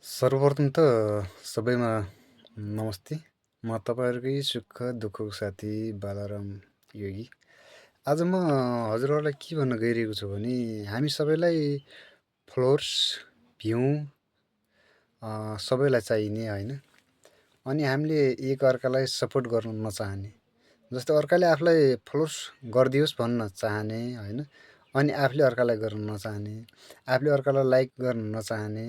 सर्वप्रथम त सबैमा नमस्ते। म तपाईँहरूकै सुख दुःखको साथी बालाराम योगी। आज म हजुरहरूलाई के भन्न गइरहेको छु भने हामी सबैलाई फलोवर्स, भ्यू सबैलाई चाहिने होइन। अनि हामीले एकअर्कालाई सपोर्ट गर्न नचाहने, जस्तै अर्काले आफूलाई फलोवर्स गरिदियोस् भन्न चाहने होइन। अनि आफूले अर्कालाई गर्न नचाहने, आफूले अर्कालाई लाइक गर्न नचाहने,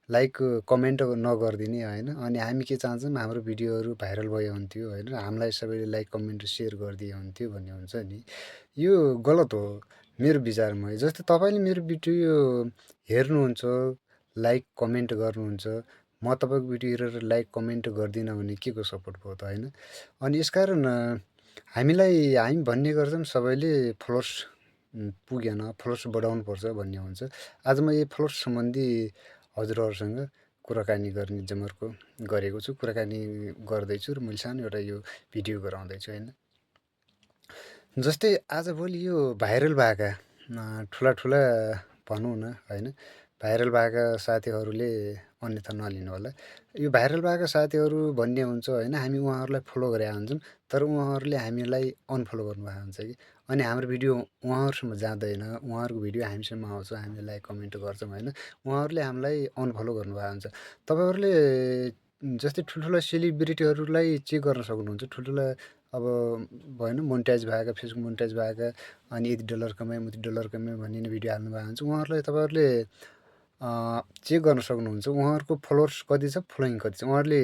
लाइक कमेन्ट नगरिदिने होइन। अनि हामी के चाहन्छौँ, हाम्रो भिडियोहरू भाइरल भयो हुन्थ्यो होइन, हामीलाई सबैले लाइक कमेन्ट सेयर गरिदिए हुन्थ्यो भन्ने हुन्छ नि। यो गलत हो मेरो विचारमा। जस्तै तपाईँले मेरो भिडियो हेर्नुहुन्छ, लाइक कमेन्ट गर्नुहुन्छ, म तपाईँको भिडियो हेरेर लाइक कमेन्ट गर्दिनँ भने के को सपोर्ट भयो त होइन। अनि यसकारण हामी भन्ने गर्छौँ सबैले फलोवर्स पुगेन, फलोवर्स बढाउनुपर्छ भन्ने हुन्छ। आज म यही फलोवर्स सम्बन्धी हजुरहरूसँग कुराकानी गर्ने जमर्को गरेको छु, कुराकानी गर्दैछु र मैले सानो एउटा यो भिडियो गराउँदैछु होइन। जस्तै आजभोलि यो भाइरल भएका ठुला ठुला भनौँ न होइन, भाइरल भएका साथीहरूले अन्यथा नलिनु होला। यो भाइरल भएका साथीहरू भन्ने हुन्छ होइन, हामी उहाँहरूलाई फलो गरेका हुन्छौँ, तर उहाँहरूले हामीलाई अनफलो गर्नुभएको हुन्छ कि। अनि हाम्रो भिडियो उहाँहरूसम्म जाँदैन, उहाँहरूको भिडियो हामीसम्म आउँछ, हामीले लाइक कमेन्ट गर्छौँ होइन, उहाँहरूले हामीलाई अनफलो गर्नुभएको हुन्छ। तपाईँहरूले जस्तै ठुल्ठुला सेलिब्रिटीहरूलाई चेक गर्न सक्नुहुन्छ। ठुल्ठुला अब भएन मोनिटाइज भएका, फेसबुक मोनिटाइज भएका, अनि यति डलर कमाएँ उति डलर कमाएँ भन्ने भिडियो हाल्नुभएको हुन्छ, उहाँहरूलाई तपाईँहरूले चेक गर्न सक्नुहुन्छ। उहाँहरूको फलोवर्स कति छ, फलोइङ कति छ, उहाँहरूले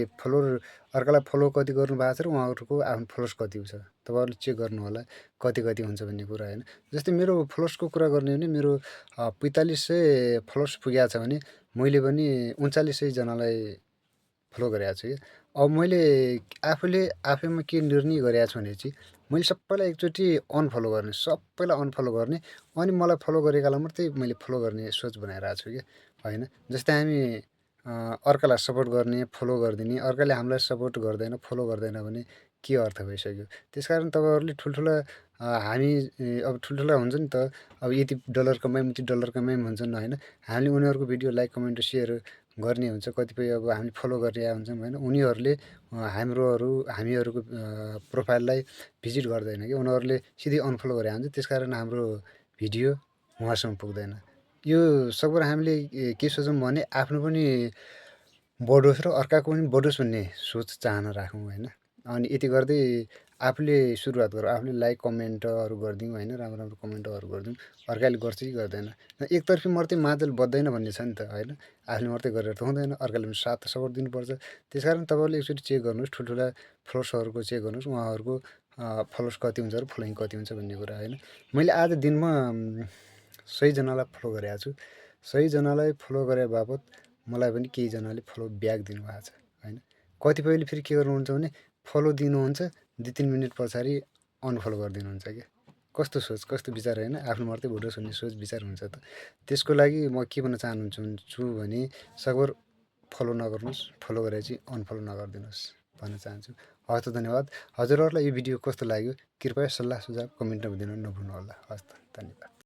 अर्कालाई फलो कति गर्नुभएको छ र उहाँहरूको आफ्नो फलोवर्स कति छ, तपाईँहरूले चेक गर्नु होला कति कति हुन्छ भन्ने कुरा होइन। जस्तै मेरो फलोवर्सको कुरा गर्ने हो भने मेरो 4500 फलोवर्स पुगेको छ भने मैले पनि 3900जनालाई फलो गरेको छु कि। अब मैले आफैमा के निर्णय गरेको छु भने चाहिँ मैले सबैलाई एकचोटि अनफलो गर्ने, सबैलाई अनफलो गर्ने, अनि मलाई फलो गरेकालाई मात्रै मैले फलो गर्ने सोच बनाइरहेको छु कि होइन। जस्तै हामी अर्कालाई सपोर्ट गर्ने, फलो गरिदिने, अर्काले हामीलाई सपोर्ट गर्दैन, फलो गर्दैन भने के अर्थ भइसक्यो। त्यसकारण तपाईँहरूले ठुल्ठुला अब ठुल्ठुला हुन्छ नि त, अब यति डलर कमायौँ उति डलर कमायौँ भन्छन् होइन। हामीले उनीहरूको भिडियो लाइक कमेन्ट सेयर गर्ने हुन्छ, कतिपय अब हामीले फलो गरिरहेका हुन्छौँ होइन, उनीहरूले हामीहरूको प्रोफाइललाई भिजिट गर्दैन कि, उनीहरूले सिधै अनफलो गरेका हुन्छ। त्यसकारण हाम्रो भिडियो उहाँसम्म पुग्दैन। यो सकभर हामीले के सोचौँ भने आफ्नो पनि बढोस् र अर्काको पनि बढोस् भन्ने सोच चाहना राखौँ होइन। अनि यति गर्दै आफूले सुरुवात गरौँ, आफूले लाइक कमेन्टहरू गरिदिउँ होइन, राम्रो राम्रो कमेन्टहरू गरिदिउँ। अर्काले गर्छ कि गर्दैन, एकतर्फी मात्रै मादल बज्दैन भन्ने छ नि त होइन। आफूले मात्रै गरेर त हुँदैन, अर्काले पनि साथ सपोर्ट दिनुपर्छ। त्यसकारण तपाईँहरूले एकचोटि चेक गर्नुहोस्, ठुल्ठुला फलोवर्सहरूको चेक गर्नुहोस्, उहाँहरूको फलोवर्स कति हुन्छ र फलोइङ कति हुन्छ भन्ने कुरा होइन। मैले आज दिनमा 100जनालाई फलो गरेको छु। 100जनालाई फलो गरे बापत मलाई पनि केहीजनाले फलो ब्याक दिनुभएको छ होइन। कतिपयले फेरि के गर्नुहुन्छ भने फलो दिनुहुन्छ, 2-3 मिनट पछाडि अनफलो गरिदिनुहुन्छ क्या। कस्तो सोच, कस्तो विचार होइन, आफ्नो मात्रै भुलोस् भन्ने सोच विचार हुन्छ त। त्यसको लागि म के भन्न चाहन्छु भने सकभर फलो नगर्नुहोस्, फलो गरेर चाहिँ अनफलो नगरिदिनुहोस् भन्न चाहन्छु। हवस् त, धन्यवाद। हजुरहरूलाई यो भिडियो कस्तो लाग्यो कृपया सल्लाह सुझाव कमेन्टमा दिन नभुल्नुहोला। हवस् त, धन्यवाद।